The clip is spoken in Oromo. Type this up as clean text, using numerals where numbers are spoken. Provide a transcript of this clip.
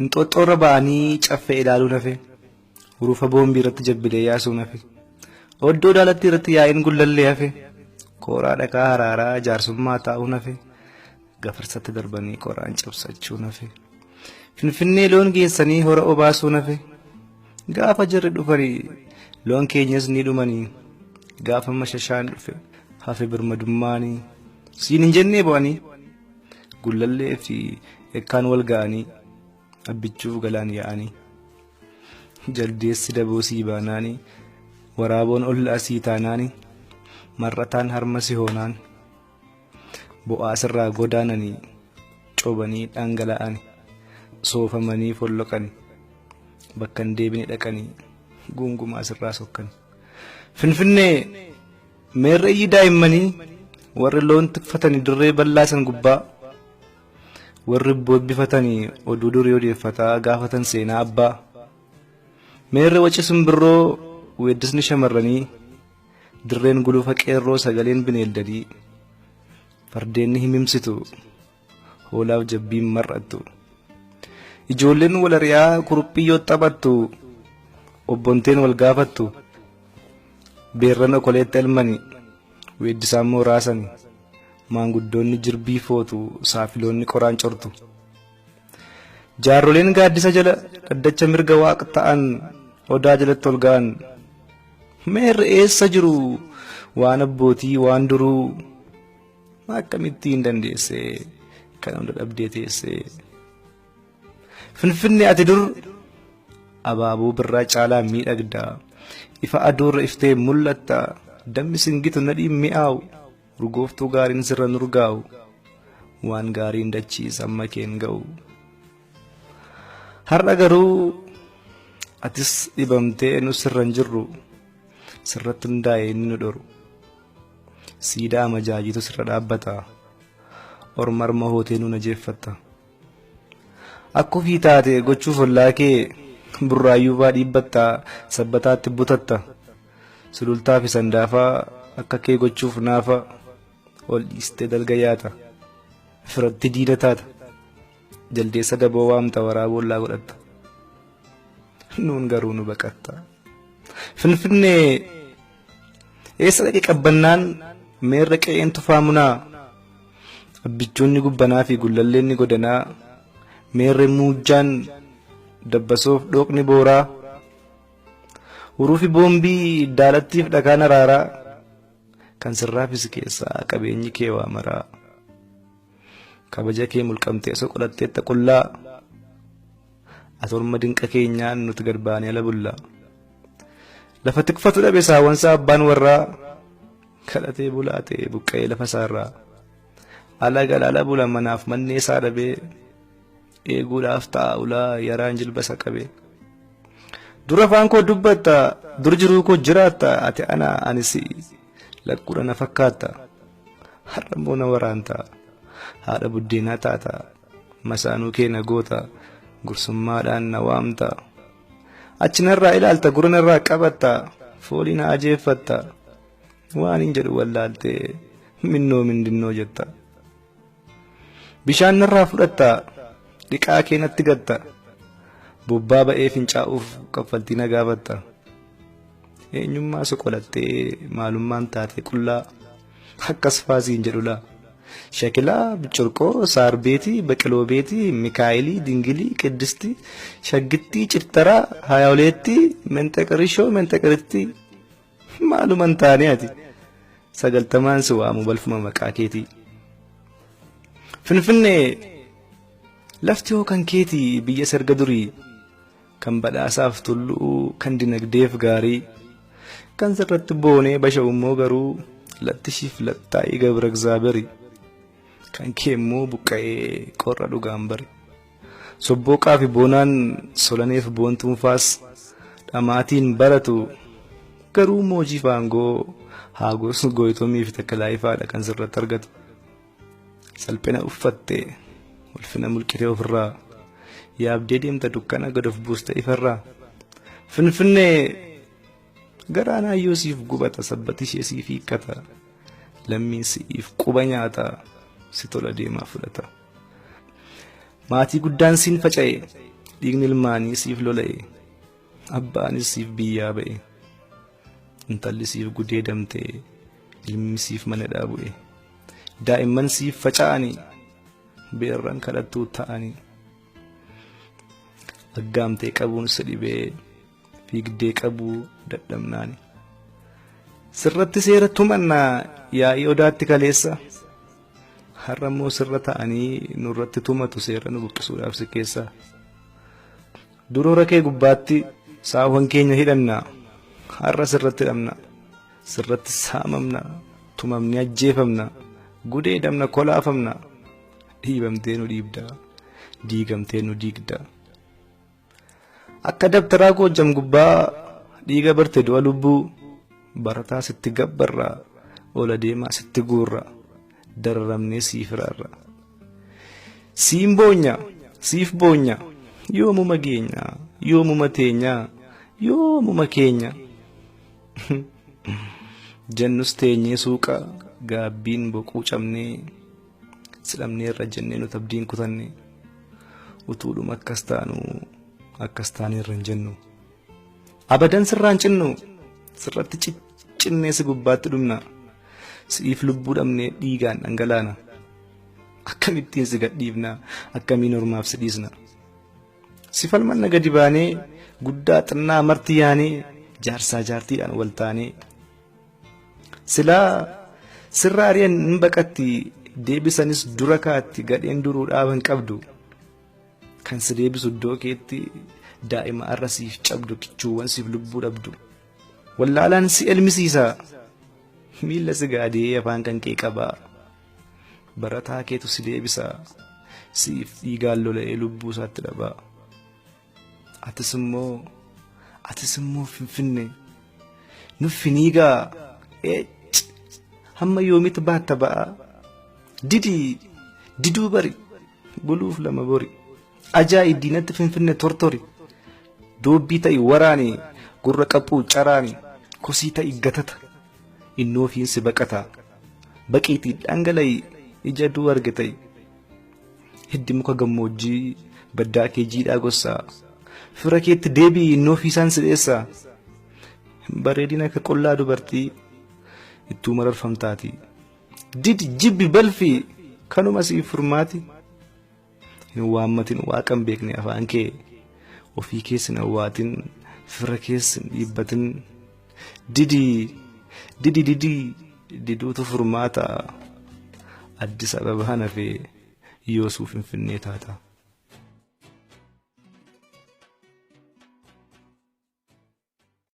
Inxooxxoorra ba'anii caffee ilaaluun hafe. Hurufa boombii irratti jabbilee yaasuun hafe. Oddoo daalatti irratti yaa'iin gullallee hafe. Kooraa dhakaa haraaraa jaarsummaa taa'uun hafe. Gafarsatti darbanii qoraan cabsachuun hafe. Finfinnee loon geessanii hora obaasuun hafe. Gaafa jarri dhufanii loon keenyas ni dhumanii. Gaafa mashashaan dhufe hafe birmadummaanii. Siin hin jennee bo'anii. Gullallee fi ekkaan wal ga'anii abbichuuf galaan yaa'anii. Jaldeessi daboo sii baanaanii waraaboon ollaa sii taanaanii mar'ataan harma si hoonaan bo'aa sirraa godaananii cobanii dhangala'ani soofamanii folloqani bakka hin deebine dhaqanii guungumaa sirraa sokkani. Finfinnee meerreeyyi daa'immanii warri loon tikfatanii dirree bal'aa san gubbaa warri boobbifatanii oduu durii odeeffataa gaafatan seenaa abbaa. Meerre waci simbirroo weeddisni shamarranii dirreen gulufa qeerroo sagaleen bineeldadii fardeenni himimsitu hoolaaf jabbiin mar'attu. Ijoolleen wal ari'aa kuruphiyyoo taphattu obbonteen wal gaafattu beerran okoleetti elmani weeddisaan moo raasani maanguddoonni jirbii footu saafiloonni qoraan cortu. Jaarroleen gaaddisa jala dhaddacha mirga waaq ta'an odaa jalatti ol ga'an. Meerre eessa jiru waan abbootii waan duruu akkamittiin dandeessee kan hunda dhabdee teessee. Finfinne ati dur abaaboo birraa caalaa miidhagda. Ifa aduurra iftee mul'atta. Dammi singitu nadhiin mi'aawu. Urgooftuu gaariin sirra nurgaa'u. Waan gaariin dachiis amma keen ga'u. Har'a garuu atis dhibamtee nu sirra hin jirru. Sirratti hundaa'e inni nu dhoru. Siidaa amajaajiitu sirra dhaabbata. Orma arma hootee nu najeeffatta. Akka ofii taate gochuuf ollaa kee burraayyuu faa dhiibbatta sabbataatti butatta. Sulultaa fi sandaafaa akka kee gochuuf naafa ol dhiistee dalga yaata. Firatti diina taata. Jaldeessa daboo waamta waraaboo ollaa godhatta. Nuun garuu nu baqatta. Finfinnee eessa dhaqe qabbannaan meerra qe'een tufaa munaa abbichoonni gubbanaa fi gullalleen ni godanaa meerre muujjaan dabbasoof dhooqni booraa hurufi boombii daalattiif dhakaan araaraa kan sirraafis keessaa qabeenyi kee waa maraa kabaja kee mulqamtee osoo qolatteetta qullaa ati orma dinqa keenyaan nuti gad baanee ala bulla. Lafa tikfatu dhabe saawwansaa abbaan warraa kadhatee bulaa ta'e buqqa'ee lafa isaarraa. Ala galaala bula manaaf mannee isaa dhabee eeguudhaaf ta'a ulaa yaraan jilba isa qabee. Dur afaan koo dubbatta dur jiruu koo jiraatta ati ana ani si lakkuudha na fakkaatta har'a immoo na waraanta haadha buddeenaa taata. Masaanuu kee na goota gursummaadhaan na waamta. Achi narraa ilaalta gurra narraa qabatta foolii na ajeeffatta. Waan hin jedhu wallaaltee minnoo mindinnoo jetta. Bishaan narraa fudhatta dhiqaa kee natti gatta. Bobbaa ba'ee fincaa'uuf kaffaltii na gaafatta. Eenyummaa soqolattee maalummaan taatee qullaa akkas faasiin jedhu laa. Shakilaa, Biccirqoo, Saarbeetii, Baqiloobeetii, Mikaa'elii, Dingilii, Qiddistii, Shaggittii, Cittaraa, Hayaoleettii, Menxeqirishoo, Menxeqirittii. Maaluman taanee ati sagaltamaan si waamu balfuma maqaa keetii. Finfinnee lafti hoo kan keetii biyya serga durii kan badhaasaaf tulluu kan dinagdeef gaarii kan sirratti boonee basha'u immoo garuu lattishiif lattaa'ii gabra egzaaberi kan kee immoo buqqa'ee qorra dhugaan bari. Sobbooqaa fi boonaan solaneef boontuunfaas dhamaatiin baratu garuu moojiif aangoo haagos gooytomii fi takkalaayifaadha kan sirratti argatu. Salphina uffatte ulfina mulqitee ofirraa yaabdee deemta dukkana gad of buusta ifarraa. Finfinnee garaan hayyoo siif gubata sabbati ishee siif hiikkata lammiin siif quba nyaata si tola deemaa fudhata. Maatii guddaan siin faca'e Dhiigni ilmaanii siif lola'e. Abbaanis siif biyyaa ba'e. Intalli siif gudeedamte. Ilmi siif mana bu'e. Daa'imman siif faca'ani. Beerran kadhattuu ta'ani. Aggaamtee qabuun si dhibee fiigdee qabuu dadhabnaani. Sirratti seera tumannaa yaa'ii odaatti kaleessa. Har'a immoo sirra ta'anii nurratti tumatu seera nu buqqisuudhaaf si keessa. Duroora kee gubbaatti saawwan keenya hidhanna. Har'a sirratti hidhamna. Sirratti saamamna. Tumamni ajjeefamna. Gudeedamna kolaafamna. Dhiibamtee nu dhiibda. Diigamtee nu diigda. Akka dabtaraa Goojjam gubbaa dhiiga barte du'a lubbuu barataa sitti gabbarra ola deemaa sitti guurra dararamnee siif raarra. Siin boonya siif boonya yoomuma geenya yoomuma teenya yoomuma keenya. Jennus teenyee suuqa gaabbiin boquu cabnee sidhamneerra jennee nuti abdiin kutanne utuudhuma akkas taanu akkas taaneerra hin jennu. Abadan sirraan cinnu sirratti ciccinnee si gubbaatti dhumna si'iif lubbuu dhabnee dhiigaan dhangalaana. Akkamittiin si gadhiifna akkamiin ormaaf si dhiisna. Si falmanna gadi baanee guddaa xinnaa marti yaanee jaarsaa jaartiidhaan wal taanee. Silaa sirra ari'an hin baqatti deebisanis dura kaatti gadheen duruu dhaaban qabdu. Kan si deebisu iddoo keetti daa'ima arra siif cabdu kichuuwwan siif lubbuu dhabdu. Wallaalaan si elmisiisa miilla si gaadee afaan kan kee qabaa. Barataa keetu si deebisa siif dhiigaan lola'ee lubbuu isaatti dhabaa. Atis immoo Finfinne nuffiniigaa eecc hamma yoomitti baatta ba'aa didii diduu bari buluuf lama bori ajaa'ib diinatti Finfinne tortori doobbii ta'i waraani gurra qaphuu caraani kosii ta'i gatata innoo fiinsi baqata baqiitii dhangala'i ija duu arge ta'i hiddi muka gammoojjii baddaa kee jiidhaa gossaa fira keetti deebi'i innoo fiisaan si dheessaa bareedina akka qollaa dubartii ittuu mararfamtaati didi jibbi balfi kanuma siif furmaati hin waammatin waaqan beekne afaan kee ofii keessin awwaatin fira keessin dhiibbatin didi didi didi diduutu furmaata Addis Ababaan hafee yoosuu Finfinnee taata.